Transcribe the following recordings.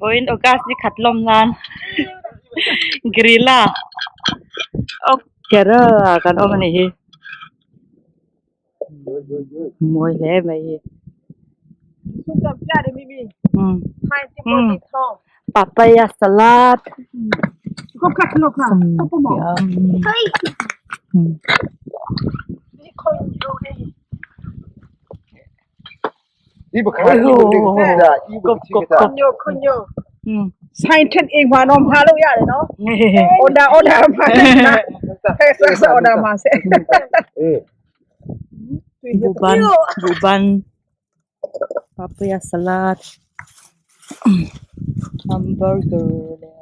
Vawiin August ni khat lawm nan Grilla ok Kerala ah kan awm a nih hi mawi hle mai hi papaya salad Buhban buhban papaya salad hamburger leh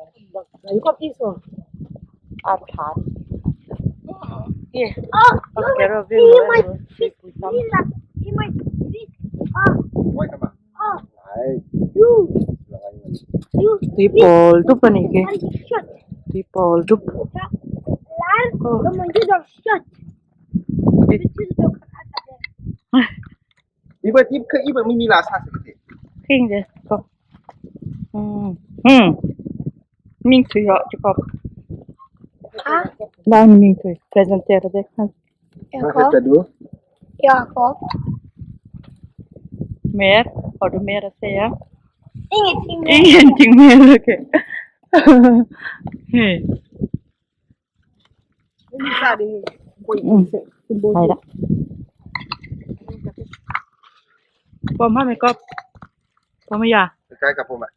tui pawl dup a nih khi tui pawl dup Jakob. Mer? Har du mer att säga? Ingenting mer. Ingenting mer, okej. Hej. ไปละปอมให้ไหมก๊อฟปอมไม่ยา ใกล้กับผมอ่ะ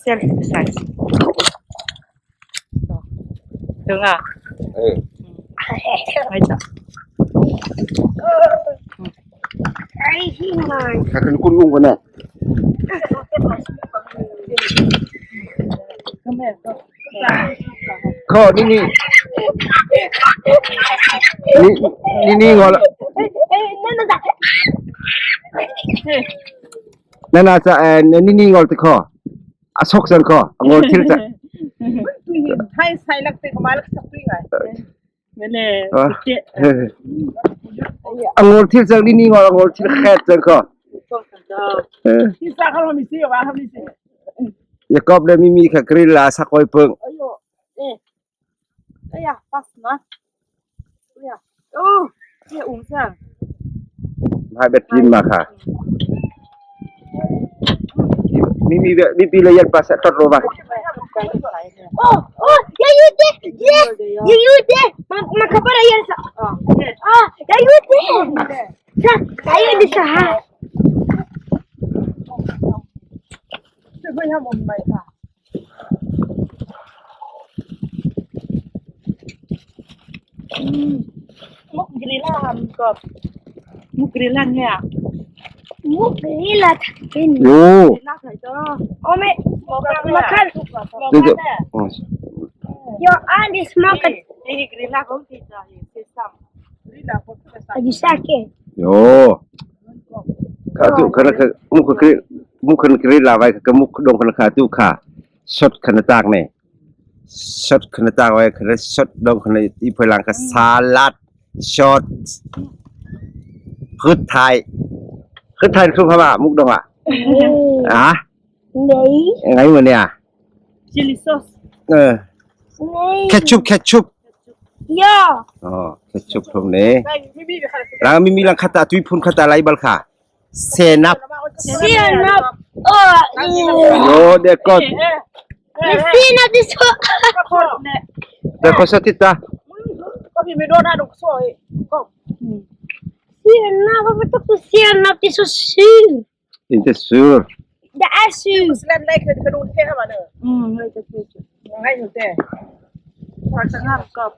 เส้นใส่ถึงอ่ะ เออ ไม่จ้ะ Ingenting mer. ข้าคือคุณอุ้งคนน่ะ ก็แม่ก็ ข้อนี่นี่นี่นี่นี่งอละนั่นน่ะจะเอ่อนี่นี่งอตะข้ออะซกซันข้องอทิลจะ ไม่เล่เจ๊ องอทิลจังนี่นี่งองอทิลแค่จังข้อเอออย่ากอบเลยมีมีค่ะกริลาสักไว้เพิ่ง 哎呦，哎，哎呀，发什么？哎呀，哦，这红色， ให้เบ็ดกินมาค่ะมีมีมีปีเลยยันภาษาตอดโรบะ Åh, åh, jag gjorde det! Jag gjorde! Man, man kan bara göra så. Ah, jag gjorde det! Så, jag gjorde så här. มุกกริล่ากับมุกกริล่าเนี่ย Mugg fin. โอ้ กริล่าใส่จ้า Oh, men, man kan, ดูดู jag har aldrig smakat. นี่กริล่าของที่จะเห็นเซซัม Är du säker? โอ้ข้าตุขณะมุกกริมุกกริลาไว้กับมุกดงขณะข้าตุค่ะสดขณะตากเนี่ยสดขณะตากไว้ขณะสดดงขณะอีพลังกับสลัดชอตพืชไทยพืชไทยคือพม่ามุกดงอ่ะอ่ะ Nej. ไงเหมือนเนี่ย ชิลลี่ซอส เออ Nej. แคชุบแคชุบ Ja. อ๋อแคชุบตรงนี้แล้วมีมีลังคาตาตุยพุนคาตาไรบัลค่ะเซนับ Senap. Åh, โยเด็กก็ men senap är så... เด็กก็สติตา Senap, varför tog du senap? Det är så sur. อินเตซูร์ Det är sur. อืมเลยจะคือจะงามกับ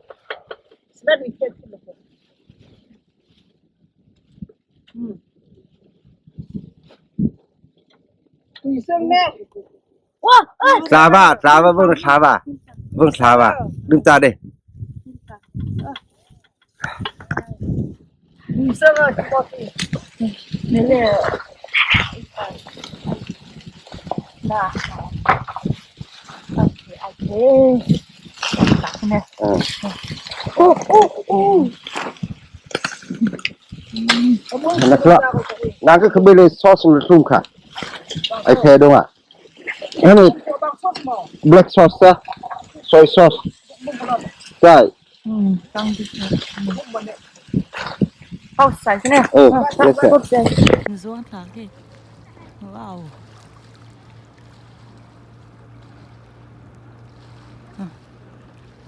Åh, åh. ซาบ้าซาบ้าเบิ่งซาบ้าเบิ่งซาบ้าดึงตาเด้ นี่แหละน่าโอเคโอเคตักเนี่ย เออ Åh, åh, åh. นะครับ Nang ka khabele sauce lu thlum kha. Ai the dong à. Hani black sauce sa soy sauce. Sai. Ừ, yes sir. Zuang thla khi. Wow.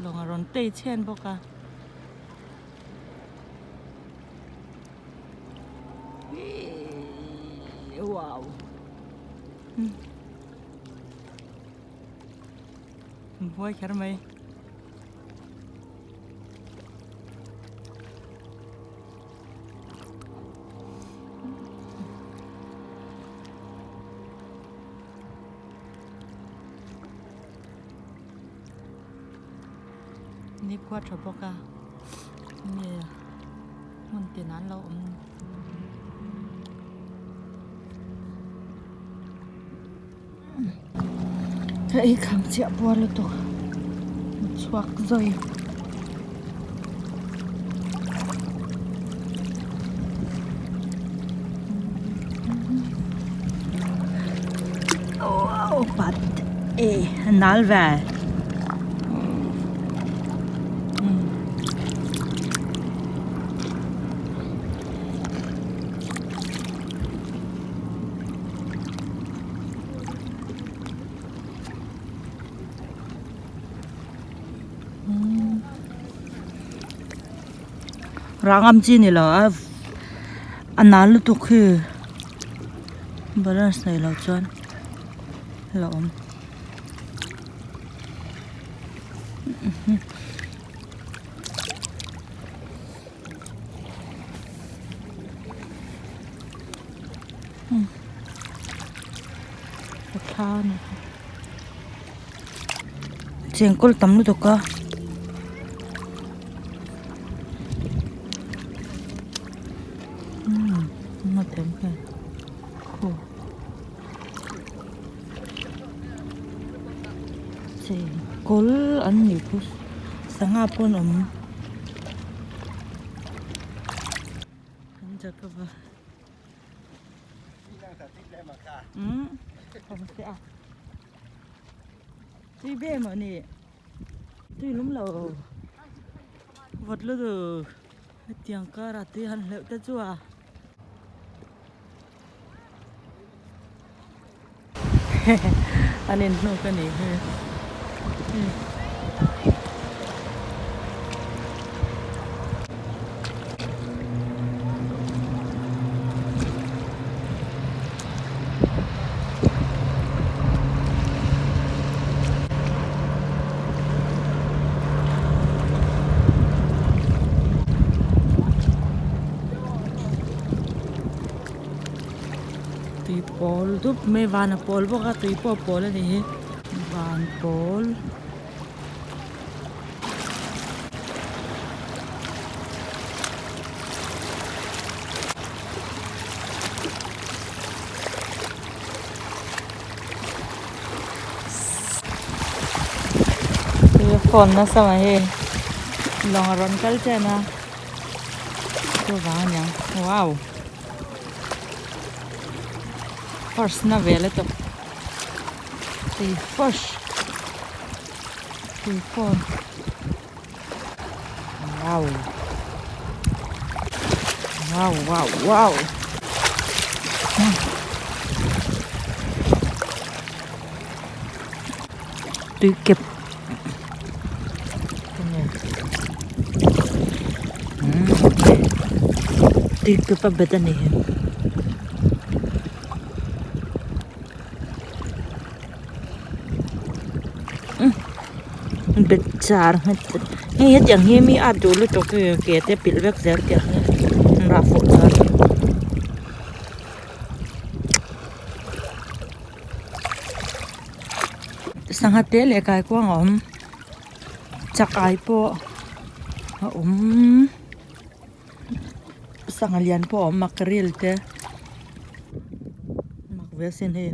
Lawng a rawn tei chhen bawk a. Wow. Buai kher mai. Nikhua tha bawk a nge hmun tin an lo awm. Ka ei kham chiah bual lutuk chhuak zawi. Pat e nal ve. Rang am chi ni lo a a nal lutuk hi balance nei lo chuan la awm. Chengkawl tam lutuk a umm a tam hle khaw chengkawl an nih khu sangha pawh an awm. Tui be maw ni tui lum lo vawt lutuk hetiang karah tui han hleuh te chu a. An inhnuk a nih hi. Tui pawl dup mai van a pawl bawk a tui pawh a pawl a ni hi van pawl. Phone nasa mai hei lawng a rawn kal chen a chuvang a niang wow first na vel a tawp tui first tui phone wow wow wow wow tui kep tui kep a bet a ni hi. Bet char nghet hei hetiang hi mi at duh lutuk hi ke te pilh vek zel tiang hi an rah fuh chuan. Sangha te leh kaikuang a awm chak ai pawh a awm sangha lian pawh a awm mackerel te mak ve asin hei.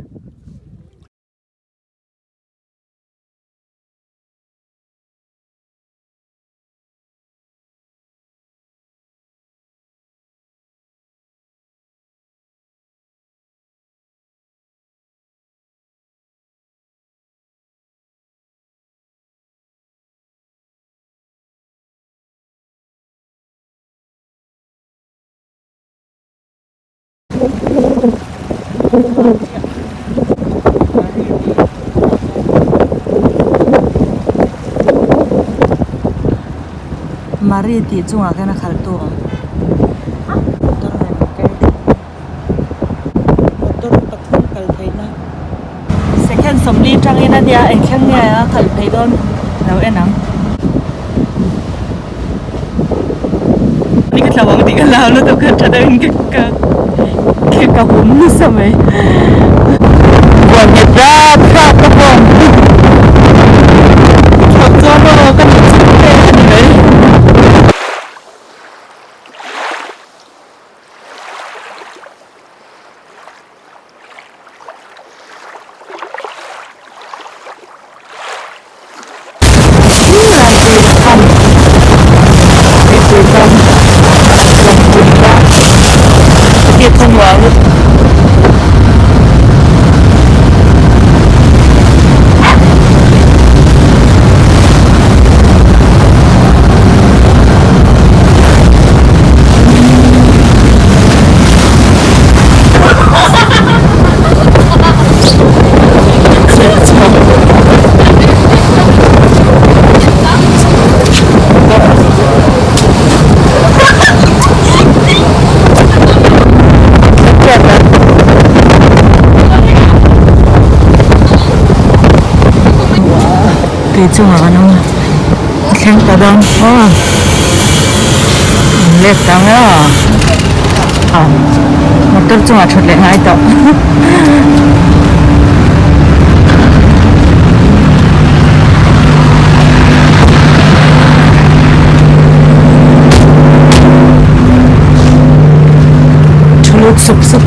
Mari tih chungah khian a khalh tu a awm motor nen an kal motor pathum kal theihna second sawmli tangin a nia eng thleng nge a khalh phei dawn lo en ang. Ni ka tla vang tih ka hlau lutuk a tha deuhin ka ka ka hum nasa mai. Buan nghet rap rap ka pawm thlawh chuan aw ka hmu chhung te a ni mai. Tui chungah kan awm a a thleng ta dawn aw an let ta ang a motor chungah thut leh ngai tawh. Thu lut sup sup.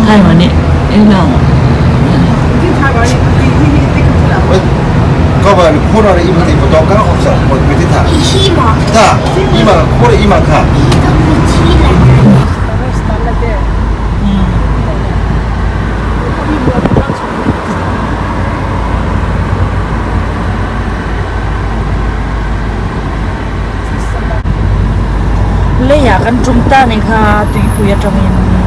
太晚了，哎呀！Leiah kan tum ta nih kha tuipui atangin.